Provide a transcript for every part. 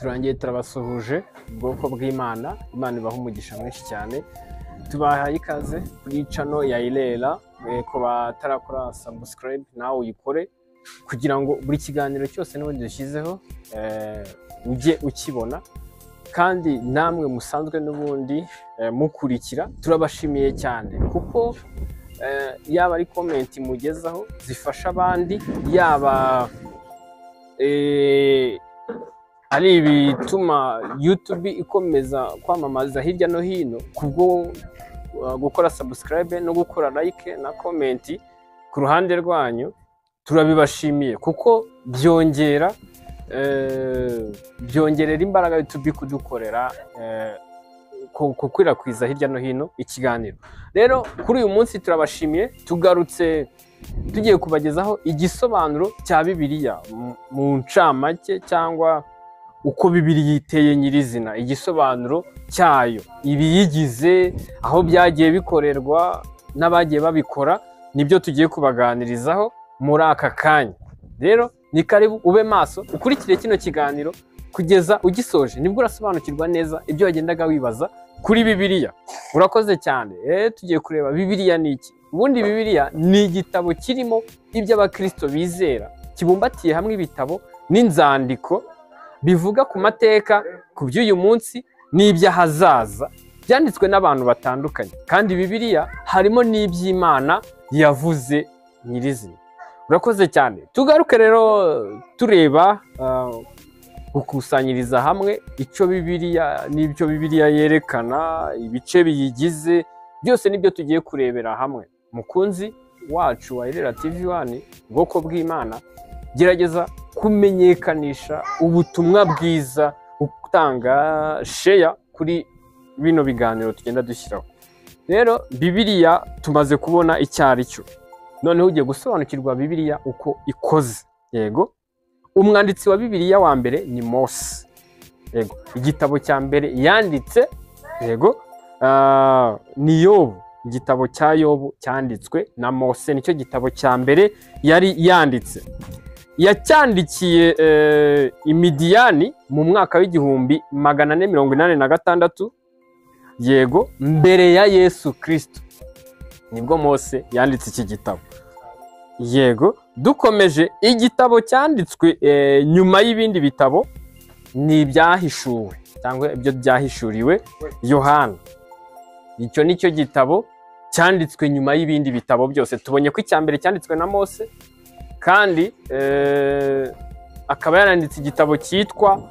Turangiye turabasuhuje, ubwoko bw'Imana. Imana ibaha umugisha mwinshi cyane. Tubahaye ikaze kuri channel ya Irera. Ku batarakora subscribe, nawe uyikore kugira ngo buri kiganiro cyose n'ubundi dushyizeho ujye ukibona. Kandi namwe musanzwe n'ubundi mukurikira, turabashimiye cyane kuko yaba ari comment mugezaho zifasha abandi, yaba ari ibituma YouTube ikomeza kwamamaza hirya no hino kubwo gukora subscribe no gukora like na comment ku ruhande rwanyu, turabibashimiye kuko byongerera imbaraga YouTube kudukorera gukwirakwiza hirya no hino ikiganiro. Rero kuri uyu munsi turabashimiye, tugarutse tugiye kubagezaho igisobanuro cya Bibiliya mu ncamake, cyangwa uko Bibiliya iteye nyirizina, igisobanuro cyayo, ibiyigize, aho byagiye bikorerwa n'abagiye babikora, nibyo tugiye kubaganirizaho muri aka kanya. Rero ni karibu, ube maso, ukurikire kino kiganiro kugeza ugisoje, nibwo urasobanukirwa neza ibyo wagendaga wibaza kuri Bibiliya. Urakoze cyane. Tugiye kureba Bibiliya ni iki. Ubundi Bibiliya ni igitabo kirimo ibyo abakristo bizera, kibumbatiye hamwe ibitabo n'inzandiko bivuga ku mateka, ku by'uyu munsi n'iby'ahazaza, byanditswe n'abantu batandukanye. Kandi Bibiliya harimo n'iby'Imana yavuze nyirizina. Urakoze cyane. Tugaruke rero tureba gukusanyiriza hamwe icyo Bibiliya n'ibyo Bibiliya yerekana, ibice biyigize, byose nibyo tugiye kurebera hamwe. Mukunzi wacu wa Irera TV 1, ubwoko bw'Imana, gerageza kumenyekanisha ubutumwa bwiza, utanga share kuri bino biganiro tugenda dushyiraho. Rero Bibiliya tumaze kubona icyo ari cyo, noneho ugiye gusobanukirwa Bibiliya uko ikoze. Yego, umwanditsi wa Bibiliya wa mbere ni Mose. Yego, igitabo cya mbere yanditse, yego, ni Yobu. Igitabo cya Yobu cyanditswe na Mose, nicyo gitabo cya mbere yari yanditse. Yacyandikiye Imidiyani mu mwaka w'1486, yego, mbere ya Yesu Kristo, nibwo Mose yanditse iki gitabo. Yego, dukomeje, igitabo cyanditswe nyuma y'ibindi bitabo ni ibyahishuwe, cyangwa ibyo byahishuriwe Yohana. Icyo nicyo gitabo cyanditswe nyuma y'ibindi bitabo byose. Tubonye ko icya mbere cyanditswe na Mose, kandi akaba yaranditse igitabo cyitwa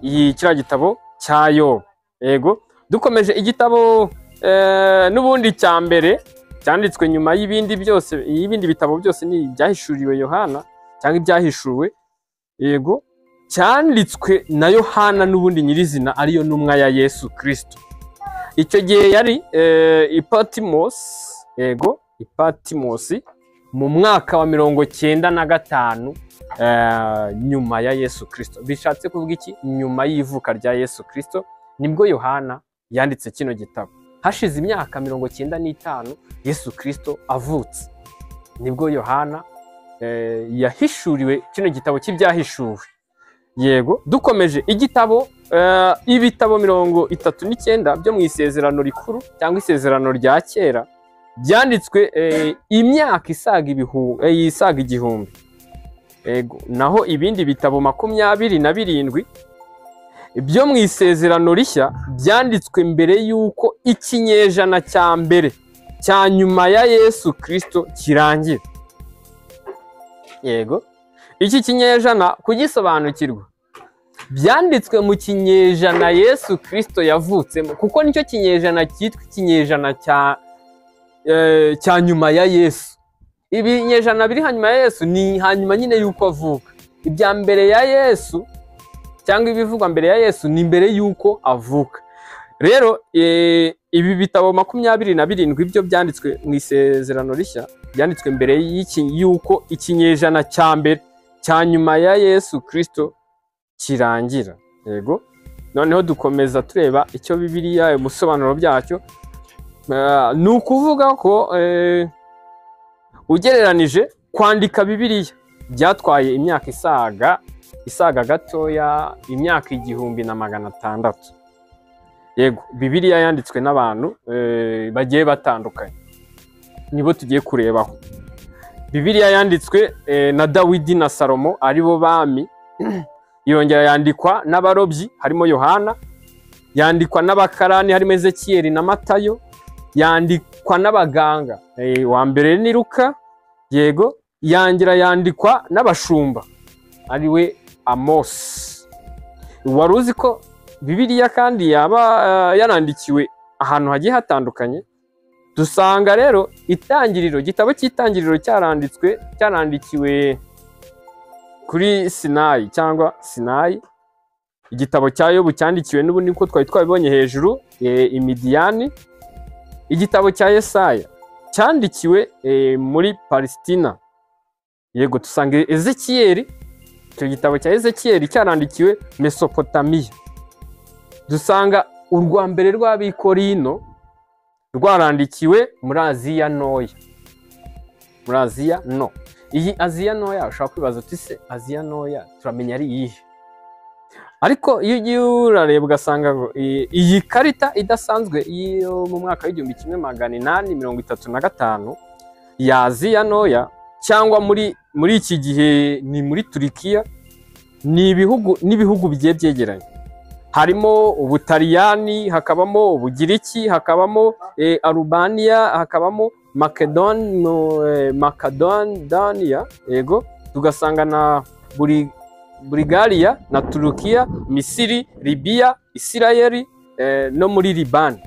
kiriya gitabo cya Yobu. Yego, dukomeje, igitabo n'ubundi cya mbere cyanditswe nyuma y'ibindi byose, y'ibindi bitabo byose, ni ibyahishuriwe Yohana cyangwa ibyahishuwe. Yego, cyanditswe na Yohana n'ubundi nyirizina, ariyo ntumwa ya Yesu Kristo. Icyo gihe yari i Patmos, yego, i Patmos mu mwaka wa 95 nyuma ya Yesu Kristo. Bishatse kuvuga iki? Nyuma y'ivuka rya Yesu Kristo nibwo Yohana yanditse kino gitabo. Hashize imyaka 95 Yesu Kristo avutse, nibwo Yohana yahishuriwe kino gitabo cy'ibyahishuwe. Yego, dukomeje, igitabo ibitabo 39 byo mu isezerano rikuru cyangwa isezerano rya kera byanditswe imyaka isaga 1000. Yego, naho ibindi bitabo 27 byo mu isezerano rishya byanditswe mbere y'uko ikinyejana cya mbere cya nyuma ya Yesu Kristo kirangira. Yego, iki kinyejana kugisobanukirwa byanditswe mu kinyejana Yesu Kristo yavutsemo, kuko nicyo kinyejana cyitwa ikinyejana cya nyuma ya Yesu. Ibinyejana biri hanyuma ya Yesu ni hanyuma nyine y'uko avuka. Ibya mbere ya Yesu cyangwa ibivugwa mbere ya Yesu ni mbere y'uko avuka. Rero ibi bitabo 27 byo byanditswe mu isezerano rishya byanditswe mbere y'uko ikinyejana cya mbere cya nyuma ya Yesu Kristo kirangira. Yego, noneho dukomeza tureba icyo Bibiliya ubusobanuro byacyo. Ni ukuvuga ko ugereranije kwandika Bibiliya byatwaye imyaka isaga isaga gatoya imyaka 1600. Yego, Bibiliya yanditswe n'abantu bagiye batandukanye, nibo tugiye kurebaho. Bibiliya yanditswe na Dawidi na Salomo aribo bami, yongera yandikwa n'abarobyi harimo Yohana, yandikwa n'abakarani harimo Ezekiyeli na Matayo, yandikwa n'abaganga wa mbere ni Luka, yego, yangira yandikwa n'abashumba ariwe Amos. Wari uzi ko Bibiliya kandi yaba yarandikiwe ahantu hagiye hatandukanye? Dusanga rero itangiriro, igitabo cy'itangiriro cyarandikiwe kuri Sinayi cyangwa Sinayi. Igitabo cya Yobu cyandikiwe n'ubundi nkuko twari twabibonye hejuru Imidiyani. Igitabo cya Yesaya cyandikiwe muri Palestina. Yego, dusanga Ezekiyeli, icyo gitabo cya Ezekiyeli cyarandikiwe Mesopotamiya. Dusanga urwa mbere rw'Abikorino rwarandikiwe muri Aziya Ntoya. Muri Aziya no. Iyi Aziya Ntoya ushobora kwibaza uti se Aziya Ntoya turamenya ari iyihe? Ariko iyo ugiye urareba ugasanga iyi karita idasanzwe yo mu mwaka w'1835 ya Aziya Ntoya, cyangwa muri iki gihe ni muri Turikiya, ni ibihugu n'ibihugu bigiye byegeranye. Harimo Ubutaliyani, hakabamo Ubugiriki, hakabamo Albania, hakabamo Makedoniya, yego, tugasanga na Bulgaria na Turukiya, Misiri, Libya, Isirayeli no muri Libani.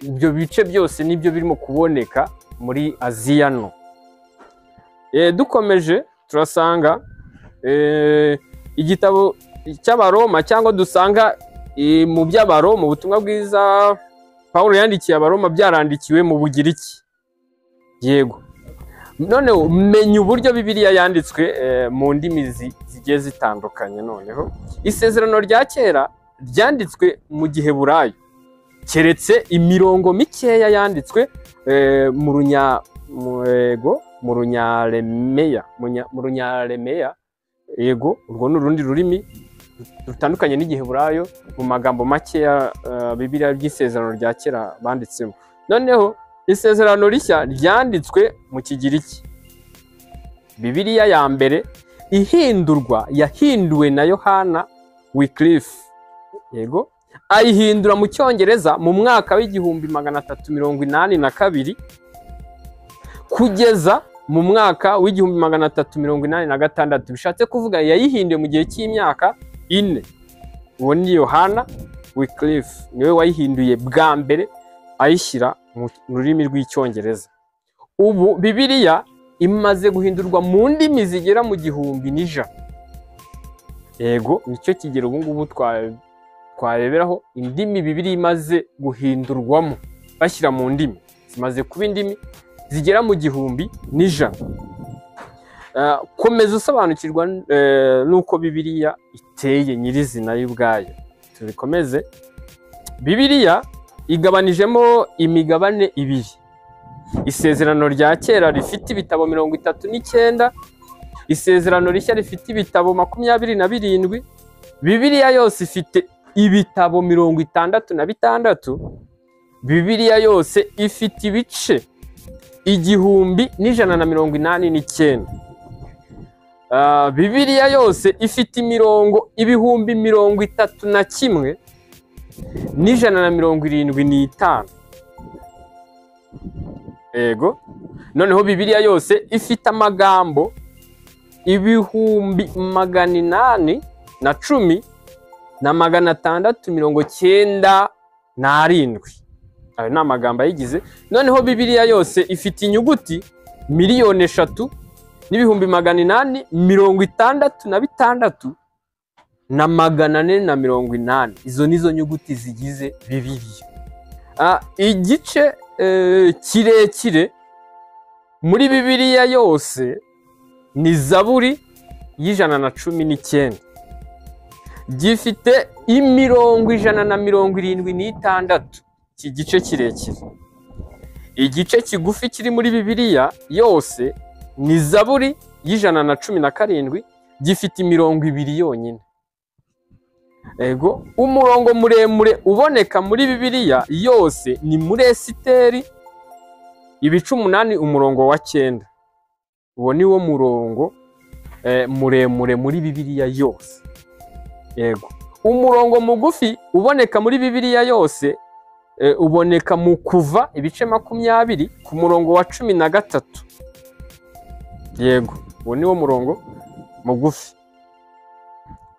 Ibyo bice byose nibyo birimo kuboneka muri Aziya no. Dukomeje turasanga igitabo cy'Abaroma, cyangwa dusanga mu by'Abaroma, ubutumwa bwiza Paulo yandikiye Abaroma byarandikiwe mu Bugiriki. Yego, noneho menya uburyo Bibiliya yanditswe mu ndimi zigiye zitandukanye. Noneho isezerano rya kera ryanditswe mu Giheburayo, keretse imirongo mikeya yanditswe mu Runyaremeya. Yego, urwo ni urundi rurimi rutandukanye n'Igiheburayo mu magambo makeya Bibiliya ry'isezerano rya kera banditsemo. Noneho isezerano rishya ryanditswe mu Kigiriki. Bibiliya ya mbere ihindurwa yahinduwe na Yohana Wycliffe. Yego, ayihindura mu Cyongereza mu mwaka w'1382 kugeza mu mwaka w'1386. Bishatse kuvuga yayihinduye mu gihe cy'imyaka 4. Uwo ni Yohana Wycliffe, niwe wayihinduye bwa mbere ayishyira mu rurimi rw'Icyongereza. Ubu Bibiliya imaze guhindurwa mu ndimi zigera mu 1001. Yego, nicyo kigero ubu ngubu twareberaho indimi Bibiliya imaze guhindurwamo, bashyira mu ndimi zimaze kuba indimi zigera mu 1001. Komeza usobanukirwa n'uko Bibiliya iteye nyirizina y'ubwayo. Tubikomeze. Bibiliya igabanijemo imigabane ibiri. Isezerano rya kera rifite ibitabo 39, isezerano rishya rifite ibitabo 27. Bibiliya yose ifite ibitabo 66. Bibiliya yose ifite ibice 1189. Bibiliya yose ifite imirongo 31,175. Ego, noneho Bibiliya yose ifite amagambo 810,697. Ayo ni amagambo ayigize. Noneho Bibiliya yose ifite inyuguti 3,866,480. Izo nizo nyuguti zigize Bibiliya. Igice kirekire muri Bibiliya yose ni Zaburi y'119, gifite imirongo 176. Iki gice kirekire. Igice kigufi kiri muri Bibiliya yose ni Zaburi y'117, gifite imirongo ibiri yonyine. Ego, umurongo muremure uboneka muri Bibiliya yose ni muri Esiteri ibice 8 umurongo wa 9. Uwo ni wo murongo muremure muri Bibiliya yose. Yego, umurongo mugufi uboneka muri Bibiliya yose uboneka mu Kuva ibice 20 ku murongo wa 13. Yego, uwo ni wo murongo mugufi.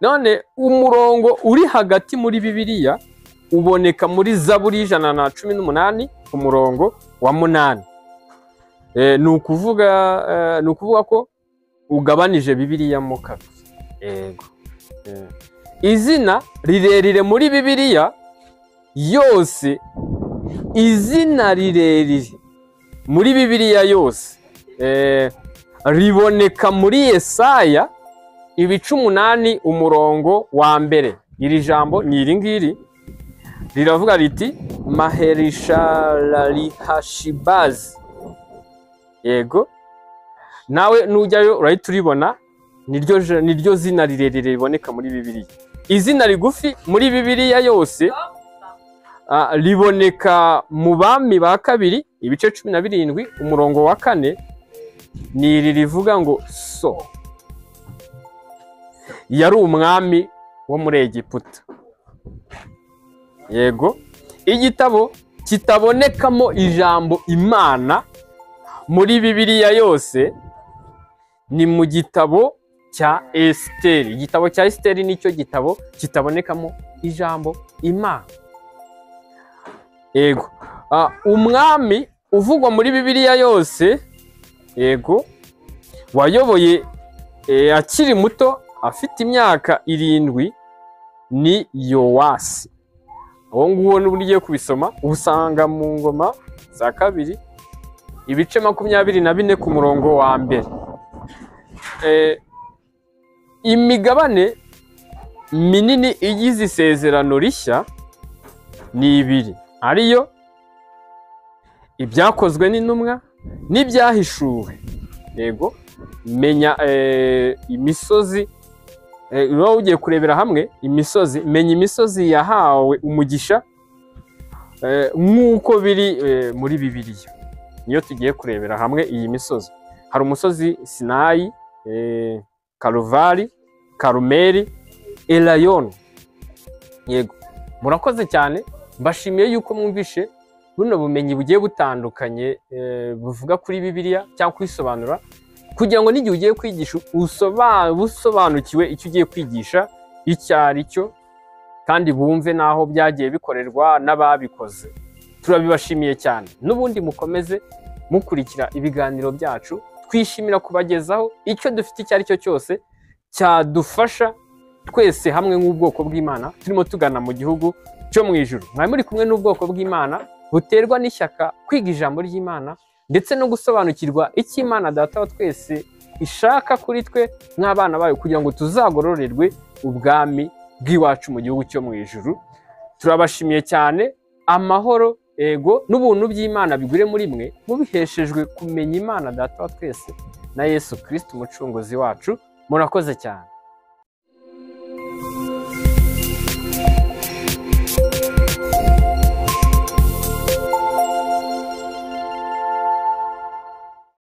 None umurongo uri hagati muri Bibiliya uboneka muri Zaburi 118 ku murongo wa 8. Ni ukuvuga ko ugabanije Bibiliya mo kabiri. Yego. Izina rirerire muri Bibiliya yose, izina rirerire muri Bibiliya yose riboneka muri Yesaya ibice 8 umurongo wa 1. Iri jambo ni iri ngiri riravuga riti Maherishalalihashibazi. Yego, nawe nujyayo urahita uribona, niryo zina rirerire riboneka muri Bibiliya. Izina rigufi muri Bibiliya yose riboneka mu Bami ba kabiri ibice 17 umurongo wa 4, ni iri rivuga ngo So yari umwami wo muri Egiputa. Yego, igitabo kitabonekamo ijambo Imana muri Bibiliya yose ni mu gitabo cya Esiteri. Igitabo cya Esiteri nicyo gitabo kitabonekamo ijambo Imana. Yego, umwami uvugwa muri Bibiliya yose, yego, wayoboye akiri muto afite imyaka 7 ni Yowasi. Uwo nguwo n'ubundi ugiye kubisoma usanga mu Ngoma za kabiri ibice 24 ku murongo wa 1. Imigabane minini igize isezerano rishya ni ibiri, ariyo ibyakozwe n'intumwa n'ibyahishuwe. Yego, menya imisozi, uba ugiye kurebera hamwe imisozi, menya imisozi yahawe umugisha nk'uko biri muri Bibiliya. Niyo tugiye kurebera hamwe iyi misozi. Hari umusozi Sinayi, Karuvari, Karumeli, Elayono. Yego, murakoze cyane, mbashimiye yuko mwumvishe buno bumenyi bugiye butandukanye buvuga kuri Bibiliya cyangwa kuyisobanura, kugira ngo n'igihe ugiye kwigisha usobanukiwe icyo ugiye kwigisha icyo ari cyo, kandi bumve naho byagiye bikorerwa n'ababikoze. Turabibashimiye cyane. N'ubundi mukomeze mukurikira ibiganiro byacu, twishimira kubagezaho icyo dufite icyo ari cyo cyose cyadufasha twese hamwe nk'ubwoko bw'Imana turimo tugana mu gihugu cyo mu ijuru. Mwari muri kumwe n'ubwoko bw'Imana buterwa n'ishyaka kwiga ijambo ry'Imana ndetse no gusobanukirwa icyo Imana Data wa twese ishaka kuri twe nk'abana bayo, kugira ngo tuzagororerwe ubwami bw'iwacu mu gihugu cyo mu ijuru. Turabashimiye cyane. Amahoro, ego n'ubuntu by'Imana bigure muri mwe, mubiheshejwe kumenya Imana Data wa twese na Yesu Kristo umucunguzi wacu. Murakoze cyane.